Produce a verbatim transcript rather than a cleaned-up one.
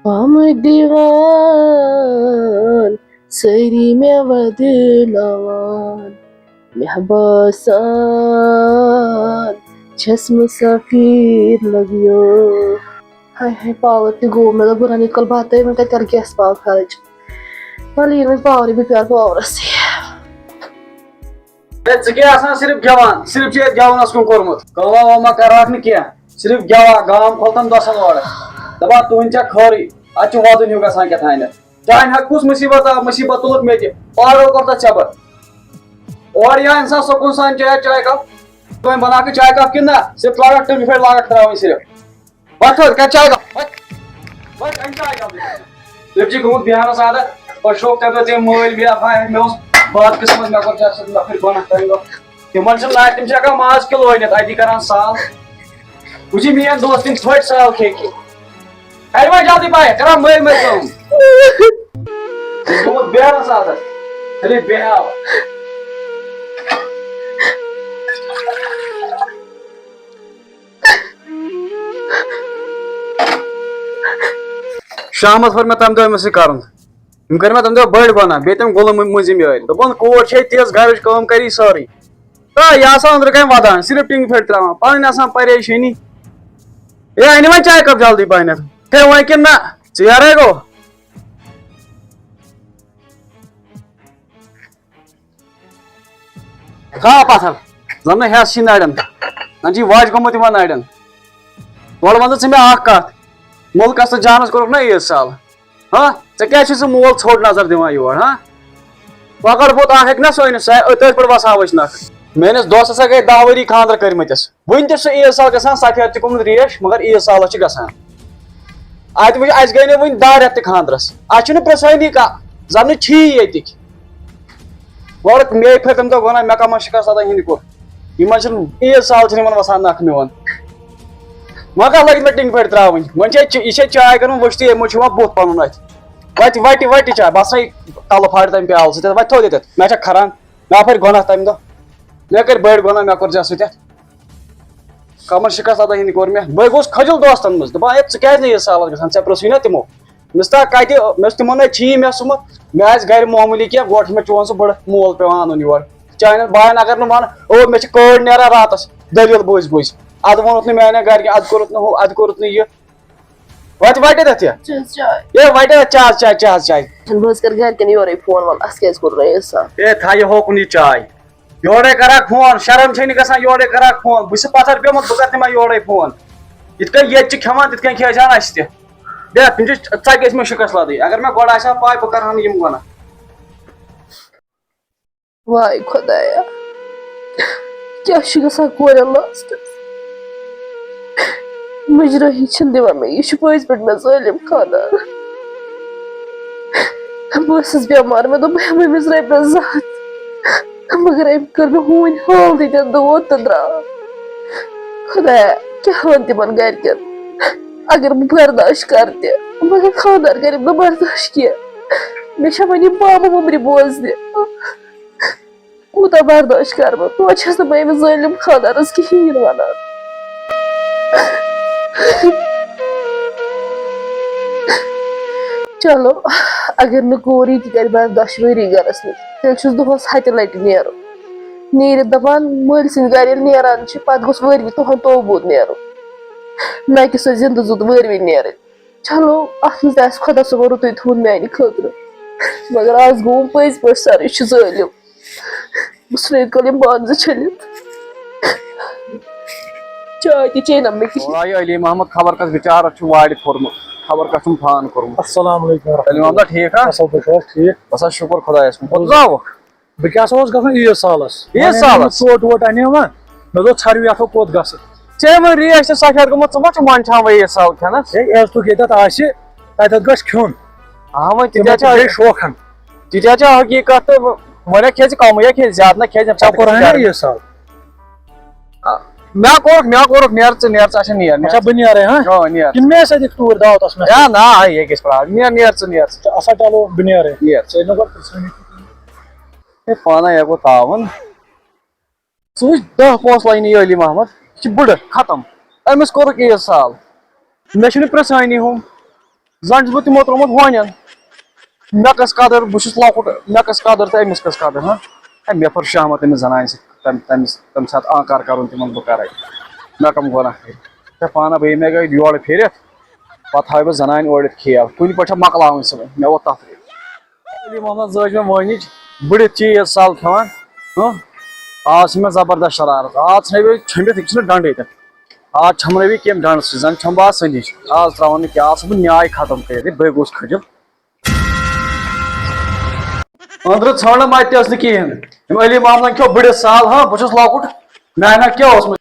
پامہٕ دِوان سٲری مےٚ وَدٕلاوان، مےٚ باسان چھَس مُسافِر لَگیو۔ ہاے ہاے، پاور تہِ گوٚو، مےٚ دوٚپ بہٕ رَنہٕ یِتھ کٔنۍ بَتَے، وۄنۍ کَتہِ کَرٕ گیس پاوَر خرٕچ؟ وَلہٕ یِنہٕ وۄنۍ پاورٕے، بہٕ پیٛارٕ پاورَسٕے۔ ہے، ژٕ کیٛاہ آسان صرف گٮ۪وان؟ صرف چھِ ییٚتہِ گٮ۪ونَس کُن کوٚرمُت۔ کٲما وٲما کَرہاکھ نہٕ کینٛہہ، صرف گٮ۪وان، گام کھۄلتَن دَسَن اورٕ۔ دَپان، تُہٕنٛدۍ چھا خٲرٕے؟ اَتہِ چھُ وَدُن ہیوٗ گژھان کیٛاہ تام۔ چانہِ حق کُس مُصیٖبت آو؟ مُصیٖبت تُلُکھ مےٚ تہِ۔ پاگل کوٚر تَتھ ژےٚ بہٕ۔ اورٕ یِہا اِنسان سکوٗن سان چیٚیہِ ہا چاے کَپ۔ وۄنۍ بَناوکھ چاے کَپ کِنہٕ نہ؟ صرف لاگَکھ ٹُمہِ پھٔلۍ لاگَکھ ترٛاوٕنۍ صرف۔ وۄتھ تھوٚد، کَر چاے کپ، وۄتھ، وۄتھ، اَن چاے کپ۔ تٔمۍ چھِ گوٚمُت بیٚہنَس عادت، پَتہٕ شوق تَمہِ دۄہ تٔمۍ مٲلۍ بیٚیہِ آفا، مےٚ اوس بد قٕسمت، مےٚ کوٚر ژےٚ سۭتۍ نفرِ گۄناہ تَمہِ دۄہ۔ تِمَن چھُنہٕ ناٹہِ، تِم چھِ ہٮ۪کان ماز کِلوٗ أنِتھ، اَتی کَران سال۔ وٕچھ یہِ میٛٲنۍ دوس، تِم ژھٔٹۍ سال کھیٚکہِ۔ اَرِ وۄنۍ جلدی پَہَن، کَران مٲلۍ مٲلۍ کٲم۔ یہِ چھُ گوٚمُت بیٚہنَس عادت، خٲلی بیٚہو۔ شامس ووٚن مےٚ تَمہِ دۄہ أمِس سۭتۍ کَرُن۔ أمۍ کٔرۍ مےٚ تَمہِ دۄہ بٔڑۍ گۄناہ، بیٚیہِ تٔمۍ غلام مٔنٛزِم یٲرۍ۔ دوٚپُن، کوٗر چھے تیز، گرٕچ کٲم کَری سٲرٕے۔ آ، یہِ آسان أنٛدرٕ کَنہِ وَدان، صرف ٹِنٛگ پھٔلۍ ترٛاوان، پَنٕنۍ آسان پریشٲنی۔ ہے، أنِو وۄنۍ چاے کپ جلدی پَہنَتھ۔ ہے، وۄنۍ کِنہٕ نہ؟ ژیر ہے گوٚو۔ تھاو پتھر، زن نہٕ ہٮ۪س چھِ نرٮ۪ن، زن چھِ وج گوٚمُت یِمن نرٮ۪ن۔ گۄڈٕ وَن تہٕ ژٕ مےٚ اکھ کتھ، مُلکس تہٕ جانس کوٚرُکھ نا عیٖد سال؟ ہاں، ژےٚ کیٛازِ چھُے سُہ مول ژھوٚٹ نظر دِوان یور، ہاں؟ پکڑ بوت اکھ ہیٚکہِ نا سٲنِس، سُہ أتھۍ پٮ۪ٹھ وساوو أسۍ نکھٕ۔ میٲنِس دوستس ہا گٔے دَہ ؤری خانٛدر کٔرمٕتِس۔ وٕنہِ تہِ چھُ عیٖد سال گژھان، سفید تہِ گوٚمُت ریش، مگر عیٖد سالس چھِ گژھان۔ اتہِ وٕچھ، اسہِ گٔے نہٕ وٕنہِ دَہ رٮ۪تھ تہِ خانٛدرس۔ اسہِ چھُنہٕ پرٛژھٲنی کانٛہہ، زن نہٕ چھی ییٚتِکۍ۔ گۄڈٕ مے پھٔلۍ تِم دۄہ گۄناہ، مےٚ کمن شِکست ادا ہِنٛدِ کوٚر۔ یِمن چھُنہٕ عیٖد سال چھِنہٕ یِمن وسان نکھٕ میون۔ وۄنۍ کتھ لگہِ مےٚ ٹِنٛگ پھٔلۍ ترٛاوٕنۍ؟ وۄنۍ چھِ چ-، یہِ چھےٚ چاے کران وٕشتٕے، یِمو چھُ یِوان بُتھ پنُن اتھِ۔ وتہِ، وتہِ، وتہِ چاے، بس ہے کلہٕ پھاڑِ تمہِ پیالہٕ سۭتۍ، وتہِ تھوٚد ییٚتٮ۪تھ، مےٚ چھا کھران؟ مےٚ پھٔلۍ گۄناہ تمہِ دۄہ۔ مےٚ کٔرۍ بٔڑۍ گۄناہ، مےٚ کوٚر ژےٚ سۭتۍ۔ کمن شِکست ادا ہِنٛدِ کوٚر مےٚ۔ بہٕ گوٚوُس کھٔجُل دوستن منٛز، دپان، "ہے، ژٕ کیازِ نہٕ یہِ سالس گژھان؟ ژےٚ پرٛژھُے نا تِمو؟" مےٚ دوٚپُس، "تہ کتہِ؟" مےٚ دوٚپُس، "تِمن ہے چھی مےٚ سُمبھ، مےٚ آسہِ گرِ معموٗلی کینٛہہ، گۄڈٕ چھُ مےٚ چون سُہ بٔڑٕ مول پٮ۪وان انُن یور۔ چانٮ۪ن باین اگر نہٕ ونہٕ، او، مےٚ چھِ کٔڑۍ نیران راتس دٔلیٖل بوٗزۍ بوٗزۍ۔ ادٕ ووٚنُتھ نہٕ میانٮ۪ن گرِکٮ۪ن، ادٕ کوٚرُتھ نہٕ ہُہ، ادٕ کوٚرُتھ نہٕ یہِ۔" وتہِ وٹہِ تتھ یہِ۔ چیٚز چاے۔ ہے وٹہِ تتھ چاے، چاے، چیٚز چاے۔ بہٕ حظ کرٕ گرِکٮ۪ن یورے فون، وَلہٕ اَسہِ کیٛازِ کوٚر نہٕ یہِ سا؟ ہے، تھاو یہِ ہوکُن یہِ چاے۔ یورے کرکھ فون، شرم چھے نہٕ گژھان یورے کرکھ فون۔ بہٕ چھُس پتھر پیومُت، بہٕ کرٕ تِمن یورے فون۔ یِتھ کٔنۍ ییٚتہِ چھِ کھٮ۪وان، تِتھ کٔنۍ کھیٚیہِ ہن اَسہِ تہِ۔ بیٚہہ، تِم چھِ ژَتہِ ٲسۍ مےٚ شِکس لدٕنۍ۔ اگر مےٚ گۄڈٕ آسہِ ہا پاے، بہٕ کرٕ ہن یِم گۄناہ۔ واے خۄدایا، کیٛاہ چھُ گژھان کورٮ۪ن لاسٹس؟ مُجرٲہی چھِنہٕ دِوان مےٚ، یہِ چھُ پٔزۍ پٲٹھۍ مےٚ ظٲلِم خانٛدار۔ بہٕ ٲسٕس بٮ۪مار، مےٚ دوٚپ، بہٕ ہٮ۪مہٕ أمِس رۄپیَس زٕ ہَتھ، مگر أمۍ کٔر مےٚ ہوٗنۍ حالتٕے تَمہِ دۄہ ووت تہٕ درٛاو۔ خۄدایا، کیٛاہ وَنہٕ تِمن گرِکٮ۪ن؟ اگر بہٕ برداش کرٕ تہِ، مگر خانٛدار کرِ نہٕ برداش کینٛہہ۔ مےٚ چھےٚ وۄنۍ یِم بامہٕ وُمرِ بوزنہِ۔ کوٗتاہ برداش کرٕ بہٕ؟ توتہِ چھَس نہٕ بہٕ أمِس ظٲلِم خانٛدارَس کِہیٖنۍ وَنان۔ چلو، اگر نہٕ کوٗر یہِ تہِ کرِ برداش ؤری گرس منٛز، تیٚلہِ چھُس دۄہس ہَتہِ لٹہِ نیرُن۔ نیٖرِتھ دَپان، مٲلۍ سٕنٛدِ گرِ ییٚلہِ نیران چھِ، پتہٕ گوٚژھ وٲرۍوِ تُہُنٛد توبوٗد نیرُن، نہ کہِ سۄ زِندٕ زُد وٲرۍوِ نیرٕنۍ۔ چلو، اَتھ منٛز تہِ آسہِ خۄدا صٲبَن رُتُے تھوٚومُت میٛانہِ خٲطرٕ۔ مگر آز گوٚوُم پٔزۍ پٲٹھۍ سَرٕے چھُ ظٲلِم۔ بہٕ ژھٕنہٕ یِتھ کٔنۍ یِم بانہٕ زٕ چھٔلِتھ۔ چاے تہِ چیٚیہِ نہٕ مےٚ کِہیٖنۍ۔ وای علی محمد خبر کس بِچارس چھُ وارِ پھوٚرمُت، خبر کس چھُم فان کوٚرمُت۔ السلام علیکم ورحمۃ علی محمد اللہ۔ ٹھیٖک ہا؟ اَصٕل پٲٹھۍ چھِو حظ؟ ٹھیٖک۔ بس حظ شُکر خۄدایَس کُن۔ کوٚت ژاوُکھ؟ بہٕ کیٛاہ سا اوسُس گژھُن عیٖد سالَس؟ عیٖد وۄنۍ أنِم سالَس؟ ژوٚٹ ووٚٹ اَنِم وۄنۍ۔ مےٚ دوٚپ، ژھرِوٕے اَتھو کوٚت گژھٕ؟ ژےٚ وۄنۍ ریش تہِ سفید گوٚمُت، ژٕ ما چھُکھ منٛدچھان وۄنۍ عیٖد سال کھٮ۪نَس؟ ہے، عزتُک ییٚتٮ۪تھ آسہِ، تَتٮ۪تھ گژھِ کھیوٚن۔ آ، وۄنۍ تِمَن تِتہِ چھِ چھا، بیٚیہِ شوقَن۔ تِتہِ چھا حقیٖقت تہٕ وۄنۍ کھیٚیہِ ژٕ کَمٕے، یا کھیٚیہِ زیادٕ نہ کھیٚیہِ، ژےٚ ژےٚ کوٚرُے نا عیٖد سال؟ آ، مےٚ کوٚرُکھ، مےٚ کوٚرُکھ، نیر ژٕ، نیر ژٕ، اچھا، نیر، نیر اچھا، ژٕ۔ بہٕ نیرے، ہا؟ آ، نیر۔ کِنہٕ مےٚ سۭتۍ یِکھ توٗرۍ دعوتَس منٛز؟ ہے، نہ، ہے، یہِ کیٛاہ چھِ پرٛابلم؟ نیر، نیر ژٕ، نیر ژٕ۔ اچھا، اچھا، چلو، بہٕ نیرے۔ نیر۔ ژٕ ہے نہٕ گۄڈٕ پرٛژھٲنی۔ ہے، پانَے ہے گوٚو تاوُن۔ ژٕ وٕچھ، دَہ پونٛسہٕ لَگہِ نہٕ یہِ علی محمد، یہِ چھِ بٕڈٕ، ختم۔ أمِس کوٚرُکھ عیٖد سال۔ مےٚ چھُنہٕ پرٛژھٲنی ہُم۔ زَن چھُس بہٕ تِمو ترٛوومُت ہونٮ۪ن۔ مےٚ کۄس قدر، بہٕ چھُس لۄکُٹ، مےٚ کۄس قدر تہٕ أمِس کۄس قدر، ہاں؟ ہے، مےٚ پھٔر شہمت تٔمِس زنانہِ سۭتۍ، تَمہِ، تَمہِ، تَمہِ ساتہٕ آنکار کَرُن تِمَن بہٕ کَرَے۔ مےٚ کَم گۄناہ کٔرِتھ؟ ژےٚ پانہ بہٕ ییٚمہِ گٔے یورٕ پھیٖرِتھ، پَتہٕ ہاوِ بہٕ زنانہِ اورٕ یِتھ کھیل۔ کُنہِ پٲٹھۍ چھےٚ مۄکلاوٕنۍ سۄ، مےٚ ووت تَتھ۔ علی محمد زٲج مےٚ مٲنِج، بٔڑِتھ چیٖز سَل کھٮ۪وان۔ ہاں؟ آز چھِ مےٚ زبردست شرارت۔ آز ژھٕنَے بہٕ چھٔمبِتھ، یہِ چھُنہٕ ڈنٛڈٕے تَتھ۔ آز چھَمرٲوی کٔمۍ ڈنٛڈ سۭتۍ، زَن چھَمبہٕ آز سٔندِج۔ آز ترٛاوَن نہٕ کینٛہہ، آز چھُس بہٕ نیاے ختم کٔرِتھ۔ ہے، بٔے گوٚوُس کھٔجِل۔ أنٛدرٕ ژھانٛڈ نہٕ مَتہِ تہِ ٲس نہٕ کِہیٖنۍ۔ یِم علی محمدن کھیوٚو بٔڑِتھ سال، ہاں، بہٕ چھُس لۄکُٹ، میٛانہِ کیٛاہ اوس؟